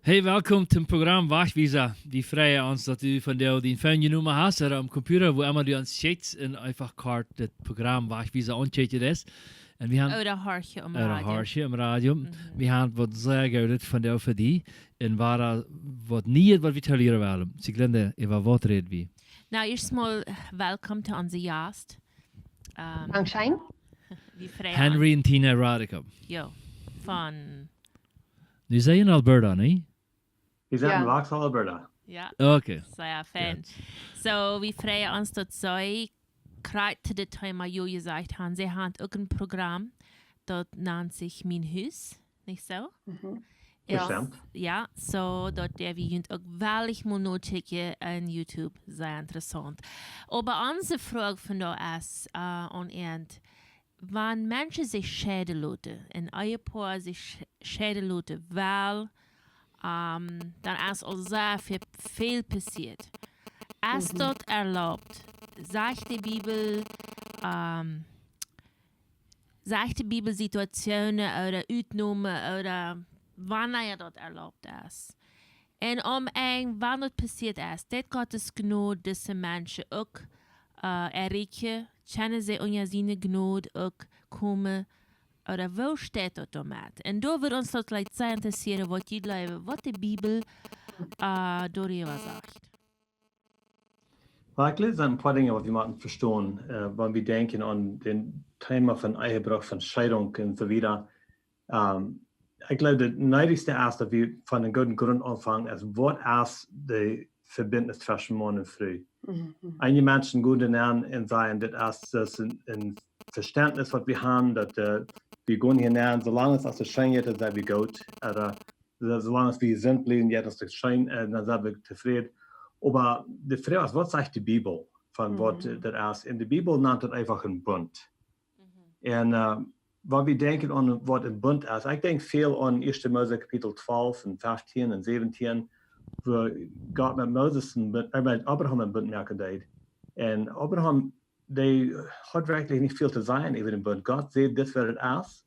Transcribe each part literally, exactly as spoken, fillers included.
Hey, welkom toom Programm Wajchwiesa. Wie freien ons, daut du vondoag dien Phone jenomen hast ooda aum Computer, wua emma du ons kjikjst, un eefach kort daut Programm Wajchwiesa aunkjikjen deist. Un wie haben, ooda horchen aum Radio. Horchen aum Radio. Mhm. Wie haben waut sea Goodet vondoag fa die. Un wada waut Nieet, waut wie to lieren wellen. Sieglinde, äwa waut räd wie? Na, ieescht mol welkom to onse Jast. Ähm, Dankscheen. Wie freien ons. Henry un Tina Radicum. Jo, von Nu sie jie en Alberta, nä? Wie sent Jo. En Vaux, Alberta. Jo. Okay. Sea fein. Goot. Soo, wie freien ons, daut see krakjt to dit Thema jo jesajcht haben. See haben uk een Programm, daut nant sikj Mien Hus, nich soo? Mhm. Jo. Bestemmt. Jo, soo daut dee wie junt uk wellich mol notkjikjen en YouTube. Sea interessaunt. Oba onse Froag vondoag es, äh, aun Enj, wan Menschen sikj scheiden loten, een Ehepoa sikj sch-, scheiden loten well, ähm, dan es aul sea väl, väl passieet. Es Mhm. daut erlaubt? Sajcht de Bibel, ähm, sajcht de Bibel Situationen ooda Utnomen ooda wanea daut erlaubt es? Un aum Enj, wan daut passieet es, deed Gott siene Jnod dise Menschen uk, äh, erreichen? Kjennen see unja siene Jnod uk komen? Ooda woo steit daut doamet? Un doa wudd ons daut veleicht sea interessieren, waut jie jleewen, waut de Bibel, äh, doaräwa sajcht. Well, ekj jleew, daut sent een poa Dinja, waut wie motten vestonen, äh, wan wie denkjen aun daut Thema von Ehebruch, von Scheidunk un soo wieda. Ähm, ekj jleew, daut needichste es, daut wie von een gooden Grunt aunfangen, es waut es de Vebinjnis tweschen Maun un Fru. Mhm, mhm. Eenje Menschen gonen doa nenn un sajen, daut es, daut es een, een Vestentnis, waut wie haben, daut, äh, wie gonen hia nenn, soo lang aus et scheen jeit, dan sent wie goot. Ooda, äh, soo lang aus wie jesunt bliewen, jo, daut es scheen, äh, dan sent wie tofräd. Oba de Froag es, waut sajcht de Bibel von waut, Mhm. äh, daut es? Un de Bibel nant daut eefach een Bunt. Mhm. Un, äh, wan wie denkjen aun waut een Bunt es, ekj denkj väl aun ieeschte Mose Kapitel twalf un feftieen un säwentieen, wua Gott met Moses een Bunt, äh, met Abraham een Bunt moaken deed. Un Abraham, dee haud werkjlich nich väl to sajen äwa dän Bunt. Gott säd, dit woat et es.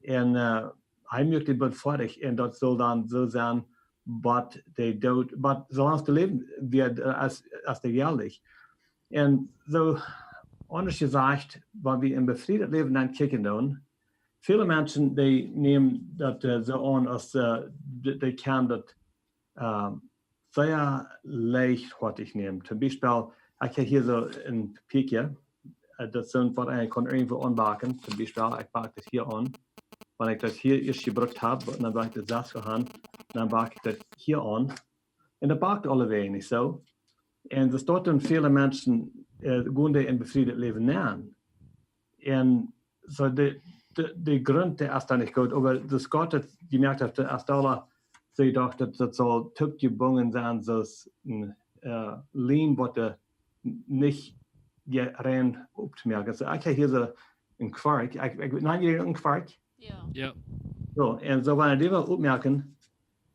Un, äh, hee muak dän Bunt foadich. Un daut sull dan soo sennen, waut dee deed, waut soo aus de Läwen wia, äh, aus, aus dee jelich. Un soo, aundasch jesajcht, wan wie en befrieet Läwen dan kjikjen doonen, väle Menschen, dee nämen daut, äh, soo aun aus, äh, dee, dee kjennen daut, äh, sea leicht hoatich nämen. Toom Biespel, ekj hab hia soo een Papiakje, äh, daut sent waut eena kaun irjentwua aunbaken. Toom Biespel, ekj bak daut hia aun. Wan ekj daut hia ieescht jebrukt hab, dan bak ekj daut selfst aun, dan bak ekj daut hia aun. Un daut bakt aulawäajen, nich soo? Un daut doot dan väle Menschen, äh, gonen dee en befrieet Läwen nenn. Un soo de, de, de Grunt, dee es dan nich goot, oba daut Gott daut jemoakt haft, daut es doa, see docht, daut, daut saul toopjebungen sennen, soo aus een, äh, Liem, waut dee nich je-, rein optomoaken. Soo, ekj hab hia soo een Kwarkj, ekj, ekj, nein, hia een Kwarkj. Jo. Jo. Soo, un soo, wan dee well opmoaken,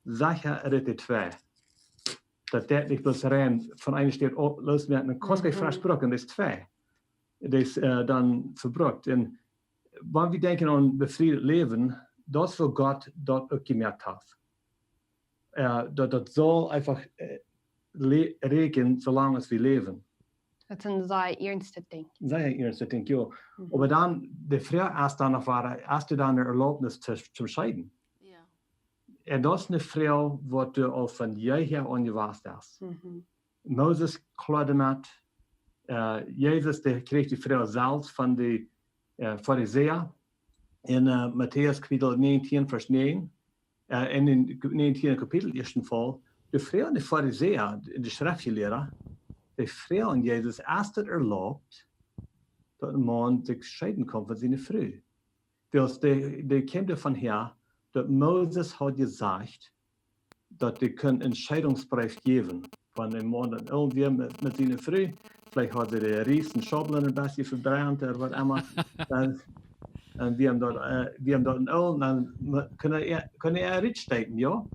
sajcht hee, et es twee. Daut deit nich bloos rein von eene Städ o-, loosmoaken, dan kaust du Mhm. fresch brucken, daut es twee. Daut es, äh, dan vebrukt. Un wan wie denkjen aun befrieet Läwen, daut es woo Gott daut uk jemoakt haft. Äh, daut, daut saul eefach, äh, le-, räakjen, soo lang aus wie läwen. Daut es een sea iernst Dinkj. Sea iernst Dinkj, jo. Mhm. Oba dan, de Froag es dan noch wada, hast du dan de Erlaubnis to, to scheiden? Jo. Un daut es eene Froag, waut doa aul von jeher aun jewast es. Mhm. Moses kloa doamet, äh, Jesus, dee kjrieech dee Froag selfst von dee, äh, Farisäa en, äh, Matäus Kapitel näajentieen, Varsch näajen, äh, en dän näajentieen Kapitel ieeschten Poat. Dee froagen de Farisäa, de Schreftjelieede, dee froagen Jesus, es daut erlaubt, daut een Maun sikj scheiden kaun von siene Fru? Wiels dee, dee kjeemen doavon häa, daut Moses haud jesajcht, daut dee kunn een Scheidungsbreef jäwen. Wan een Maun dan irjentwua met, met siene Fru, veleicht haud see de Ries un Schaublen een bät vebrennt ooda waut emma. Dan, dan wia am daut, äh, wia am daut een Ool, dan mu-, kunn hee, kunn hee rutstecken, jo?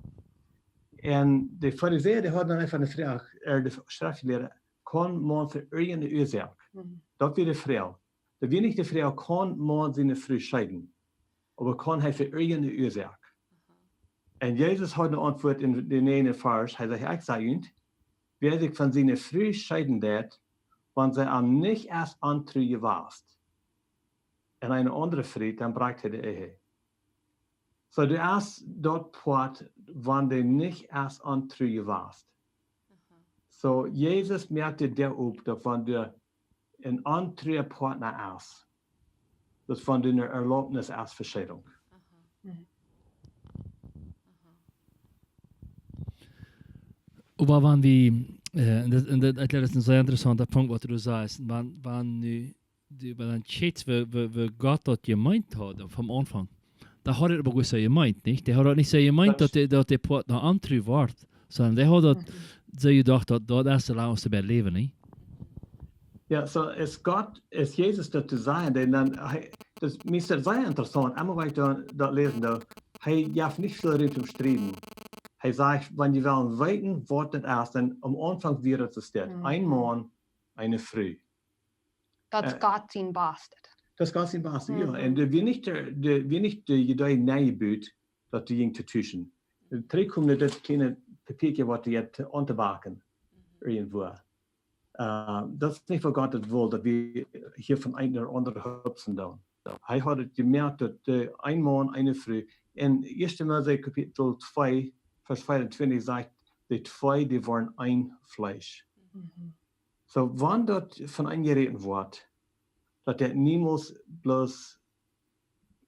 Un de Farisäa, dee hauden dan eefach eene Froag, äh, de Schreftjelieede, kaun een Maun fa irjent eene Uasoak? Mhm. Daut wia de Froag. Daut wia nich de Froag, kaun een Maun siene Fru scheiden? Oba kaun hee fa irjent eene Uasoak? Aha. Un Jesus haud eene Auntwuat en dän näajenden Varsch. Hee sajcht: "Ekj saj junt, wäa sikj von siene Fru scheiden deit, wan see am nich es ontru jewast, un eene aundre Fru, dan brakjt hee de Ehe." Soo, du hast daut Poat, wan dee nich es ontru jewast. Aha. Soo, Jesus moakt de Däa op, daut wan du een ontrua Partner hast, daut wan du eene Erlaubnis hast fa Scheidung. Aha. Mhm. Aha. Oba wan wie, äh, un daut, un daut, ekj jleew, daut es een sea interessaunta Punkt, waut du sajchst. Wan, wan nu, du, wan dan kjikjst, woo, woo, woo Gott daut jemeent haud, vom Aunfank. Daut haud hee oba goot soo jemeent, nich? Dee haud daut nich soo jemeent, daut, daut dee, daut dee Poat ontru wort, sonda dee haud daut, mhm, soo jedocht, daut, daut es de Lauste bie daut Läwen, nich? Jo, soo es Gott, es Jesus daut to sajen, dan, dan hee, daut es mie sea interessaunt, emol wan ekj daut, daut läsen doo, hee jeft nich väl Rum toom strieden. Hee sajcht, wan jie wellen weeten, waut daut es, dan aum Aunfank wia daut soo, mhm, een Maun, eene Fru. Daut es, äh, Gott sien Bast. Daut es Gott sien Bast, jo. Mhm. Un dee wia nich de, dee wia nich de Idee nenjebut, daut dee jinkj to tuschen. Trigj kjemt daut kjliene Papia, waut dee haud auntobaken, mhm, irjentwua. Äh, daut es nich, waut Gott daut well, daut wie hia von eent no aundret hupsen doonen. Hee haud daut jemoakt, daut, äh, een Maun, eene Fru. En Ieeschte Mose Kapitel twee, Varsch veeauntwintich sajcht, dee twee, dee woaren een Fleesch. Mhm. Soo, wan daut von een jerät woat, daut deit niemols bloos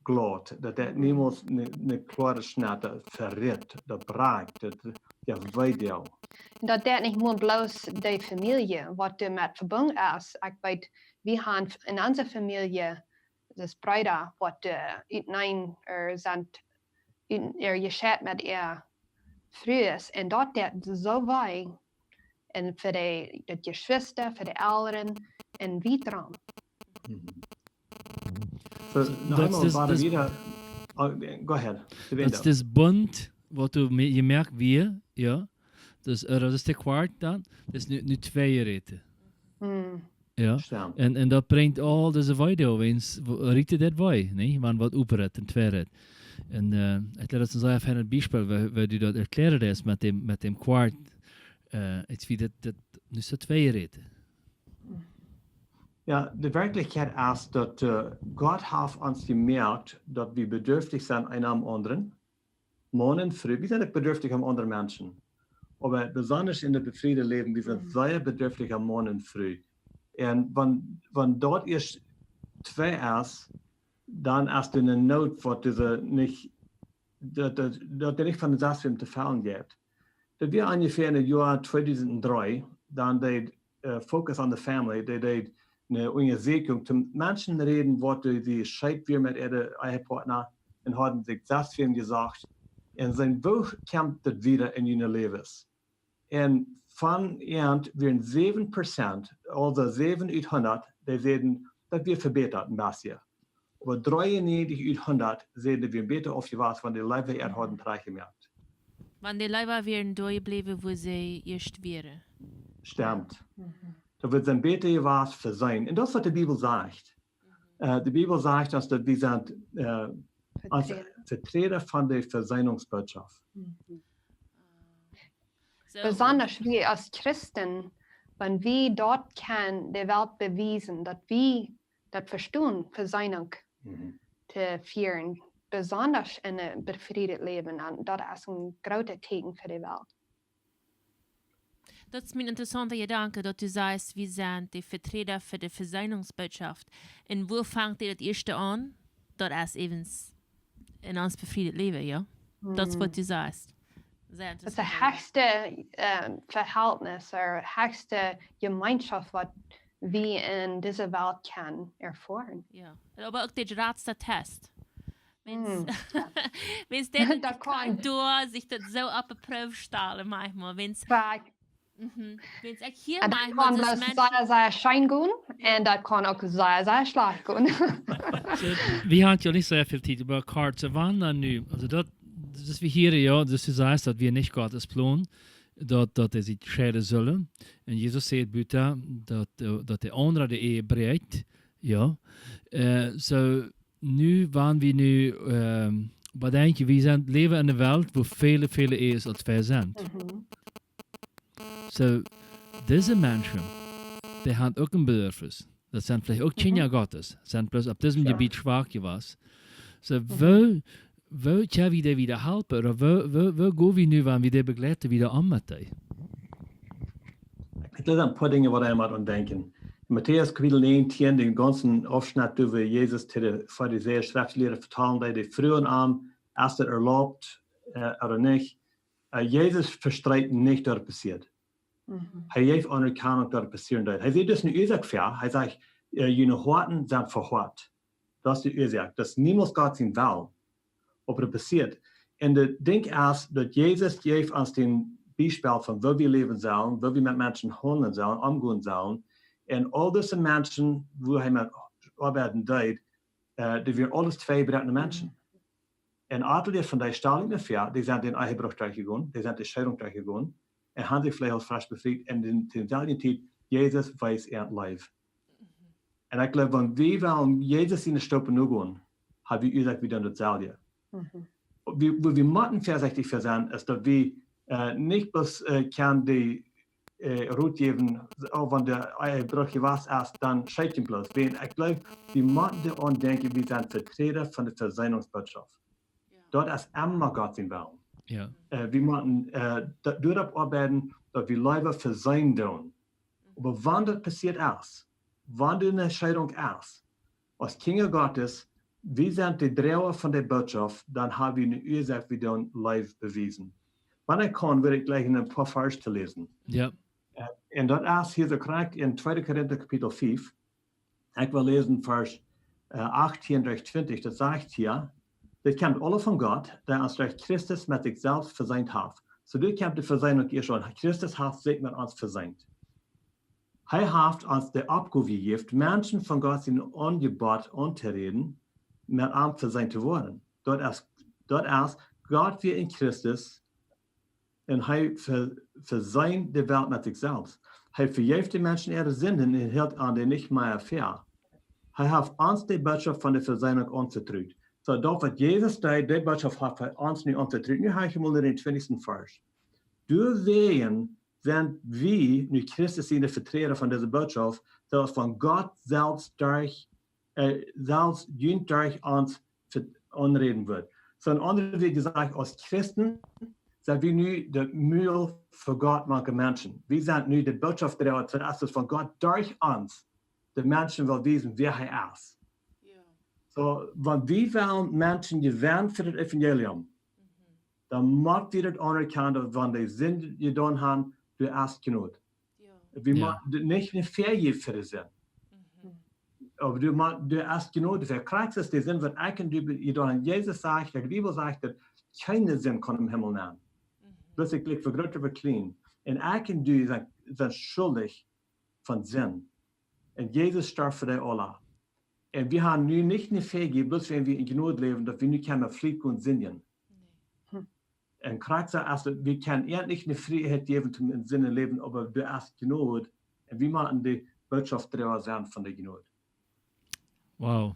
glaut, daut deit, mhm, niemols eene, eene kloare Schnett, daut verit, daut brakjt, daut, jo, wee deit. Un daut deit nich mau bloos de Famielje, waut doamet vebungen es. Ekj weet, wie haben en onse Famielje, daut Breeda, waut, äh, utenaunda, äh, sent, ut, äh, jescheit met äare Frues. Un daut deit soo wee. Un fa de, de Jeschwista, fa de Elren un wieda. Mhm. Soo, noch eemol, daut es, waut daut wie doa, oh, go ahead. Daut es dis Bunt, waut du me-, jemoakt wia, jo. Daut, äh, daut es de Quart dan, daut es nu, nu twee jeräten. Hm. Jo. Stemmt. Un, un daut brinjt aul dise Wee, wan, wo-, rät daut wee, nä? Wan waut oprät un twee rät. Un, äh, ekj jleew, daut es een sea feinet Biespel, woo, woo du daut erkjlären deist met däm, met däm Quart, äh, aus wie daut, daut nu soo twee jeräten. Jo, de Werkjlichkjeit es daut, äh, Gott haft ons jemoakt, daut wie bedürftich sent eena aum aundren. Maun un Fru, wie sent uk bedürftich aun aundre Menschen. Oba besonda en daut befriede Läwen, wie sent, mhm, sea bedürftich aun Maun un Fru. Un wan, wan daut ieescht twee es, dan es doa eene Noot, waut dee nich, daut, daut, daut dee nich von sikj selfst to faulen jeit. Daut wia onjefäa en daut Joa tweedusent dree, dan deed, äh, Focus on the Family, dee deed eene Unjasieekjunk to Menschen räden, waut dee, dee jescheit wieren met äare Ehepartner un hauden sikj selfst fa am jesajcht. Un säden, woo kjemt daut wieda en june Läwes? Un von an wieren säwen Prozent, aulsoo säwen ut hundat, dee säden, daut wia vebätat een bät. Oba dreeunneajentich ut hundat säden, daut wia bäta aufjewast, wan dee leewa äa hauden trajchtjemoakt. Wan dee leewa wieren doa jebläwen, wua see ieescht wieren. Stemmt. Mhm. Daut wudd bäta jewast fa sennen. Un daut es, waut de Bibel sajcht. Mhm. Äh, de Bibel sajcht ons, daut wie sent, äh, aus Veträda. Veträda von de Vesöhnungsbotschaft. Mhm. Soo. Besonda wie aus Christen, wan wie daut kjennen de Welt bewiesen, daut wie daut vestonen, Vesöhnung, mhm, to fieren, besonda en een befriedet Läwen, un daut es een grootet Teakjen fa de Welt. Daut es mien interessaunta Jedanke, daut du sajchst, wie sent de Veträda fa de Vesöhnungsbotschaft. Un wua fangt dee daut ieeschte aun? Daut es äwent en ons befriedet Läwen, jo? Daut es, waut du sajchst. Sea interessaunt. Daut es daut hechste, äh, Vehältnis, ooda hechste Jemeenschoft, waut wie en dise Welt kjennen erfoaren. Jo. Oba uk de jratsta Test. Mens, mm, mens dee, daut kaun doa sikj daut soo opp de Proow stalen, maunchmol. Mens, mhm. Mens ekj hia, un daut kaun bloos sea, sea scheen gonen, un daut kaun uk sea, sea schlajcht gonen. Soo, wie haben jo nich sea väl Tiet, oba kort, soo wan dan nu, aulsoo daut, daut es wie hia, jo, daut du sajchst, daut wia nich Gott sien Plon, daut, daut see sikj scheiden sullen. Un Jesus sajcht buta, daut, äh, daut de aundra de Ehe bräakjt, jo. Äh, soo, nu, wan wie nu, ähm, Oba denkj, wie sent, läwen en eene Welt, wua väle, väle Ehen aus wie sent. Mhm. So, dise Menschen, dee haben uk een Bedürfnis. Daut sent veleicht uk Kjinja Gottes, sent bloos opp disem Jebiet schwak jewast. So, woo, woo kjenn wie dee wada halpen? Ooda woo, woo, woo go wie nu, wan wie dee bejleiden, wada om met dee? Ekj jleew, een poa Dinja, waut eena mott aun denkjen. En Matäus Kapitel näajentieen, dän gaunzen Aufschnett, wua Jesus to de Farisäa, Schreftliera vetalen deed, dee fruagen am, es daut erlaubt, äh, ooda nich? Äh, Jesus vestreit nich, daut et passieet. Mhm. Hee jeef Aunerkjanunk, daut et passieren deed. Hee säd, daut es eene Uasoak fa. Hee sajcht, äh, june Hoaten sent vehoat. Daut es de Uasoak. Daut es niemols Gott sien Wellen. Oba daut passieet. Un daut Dinkj es, daut Jesus jeef ons daut Biespel von woo wie läwen sellen, woo wie met Menschen haundlen sellen, omgonen sellen. Un aul dise Menschen, wua hee met oabeiden deed, äh, dee wieren aules tweibroakne Menschen. Un atelje von dee stal ekj mie väa, dee sent dän Ehebruch derchjegonen, dee sent de Scheidunk derchjegonen, un haben sikj veleicht aul fresch befriet, un en dee selwje Tiet, Jesus wees an Leew. Un ekj jleew, wan wie wellen Jesus siene Stopen nogonen, hab wie Uasoak, wie doonen daut selwje. Mhm. Wua, wua wie motten väasechtich fa sennen, es daut wie, äh, nich bloos, äh, kjennen dee, äh, Rot jäwen, oh, wan de Ehebruch jewast es, dan scheit am bloos. Wiels ekj jleew, wie motten doaraun denkjen, wie sent Veträda von de Vesöhnungsbotschaft. Jo. Daut es emma Gott sien Wellen. Jo. Äh, wie motten, äh, doaropp oabeiden, daut wie leewa vesöhnen doonen. Oba wan daut passieet es, wan doa eene Scheidunk es, aus Kjinja Gottes, wie sent de Droaga von de Botschaft, dan hab wie eene Uasoak, wie doonen Leew bewiesen. Wan ekj kaun, well ekj jlikj een poa Varsch to läsen. Jo. Äh, un daut es hia soo krakjt en tweede Korinta Kapitel fief. Ekj well läsen Varsch, äh, achtieen derch twintich, daut sajcht hia: Dit kjemt aula von Gott, dee ons derch Christus met sikj selfst vesöhnt haft. Soo, dit kjemt de Vesöhnunk hia aun. Christus haft sikj met ons vesöhnt. Hee haft ons de Oppgow jejäft, Menschen von Gott sien Aunjebott auntoräden, met am vesöhnt to woaren. Daut es, daut es, Gott wia en Christus un hee ve-, veseend de Welt met sikj selfst. Hee vejeef de Menschen äare Sinden un hilt an dee nich mea väa. Hee haft ons de Botschaft von de Vesöhnunk aunvetrut. Soo, daut waut Jesus deed, de Botschaft haft hee ons nu aunvetrut. Nu hab ekj mol dän twintichsten Varsch. Doawäajen sent wie nu Christus siene Veträda von dise Botschaft, soo aus von Gott selfst derch, äh, selfst junt derch ons ve-, aunräden woat. Soo, en aundre Wieed jesajcht, aus Christen sent wie nu de Mul fa Gott mank de Menschen. Wie sent nu de Botschaftsdroaga, soo aus et von Gott derch ons de Menschen well wiesen, wäa hee es. Jo. Soo, wan wie wellen Menschen jewennen fa daut Evangelium, mhm, dan mott wie daut aunerkjanen, daut wan dee Sind jedonen haben, doa es Jnod. Jo. Wie, jo, motten nich ne Vejäwunk fa de Sind. Mhm. Oba doa mott, doa es Jnod, wäa krakjt es de Sind, waut ekj un du be-, jedonen haben. Jesus sajcht, de Bibel sajcht, daut kjeene Sind kaun em Himmel nenn. Mhm. Bloos ekj jlikj fa groot ooda fa kjlien. Un ekj un du sent, sent schuldich von Sind. Un Jesus storf fa dee aula. Un wie haben nu nich ne Vejäwunk, bloos wan wie en Jnod läwen, daut wie nu kjennen frie gonen sindjen. Nä. Hm. Un krakjt soo es et, wie kjennen eejentlich ne Frieheit jäwen toom en Sinden läwen, oba doa es Jnod. Un wie motten de Botschaftsdroaga sennen von de Jnod. Wow.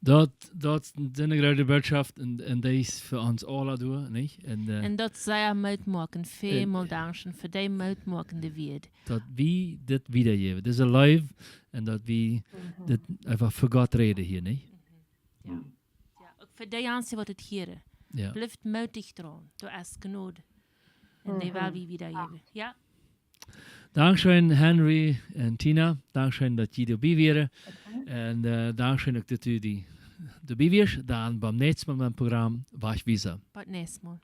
Daut, daut es eene groote Botschaft un, un dee es fa ons aula doa, nich? Un, äh, un daut es sea Moot moakjent. Välmol, äh, dankscheen fa dee Moot moakjende Wieed. Daut wie dit wiedajäwen, dise Leew, un daut wie, mhm, dit eefach fa Gott räden hia, nich? Mhm. Jo. Jo, uk fa dee Menschen, waut et hieren. Jo. Blift mootich draun. Doa es Jnod. Un dee, mhm, well wie wiedajäwen. Jo. Dankscheen, Henry un Tina. Dankscheen, daut jie doabie wieren. Okay. Un, äh, dankscheen uk, daut jie doabie wieren. Dan biem näakjsten Mol em Program Wajchwiesa. Biem näakjsten Mol.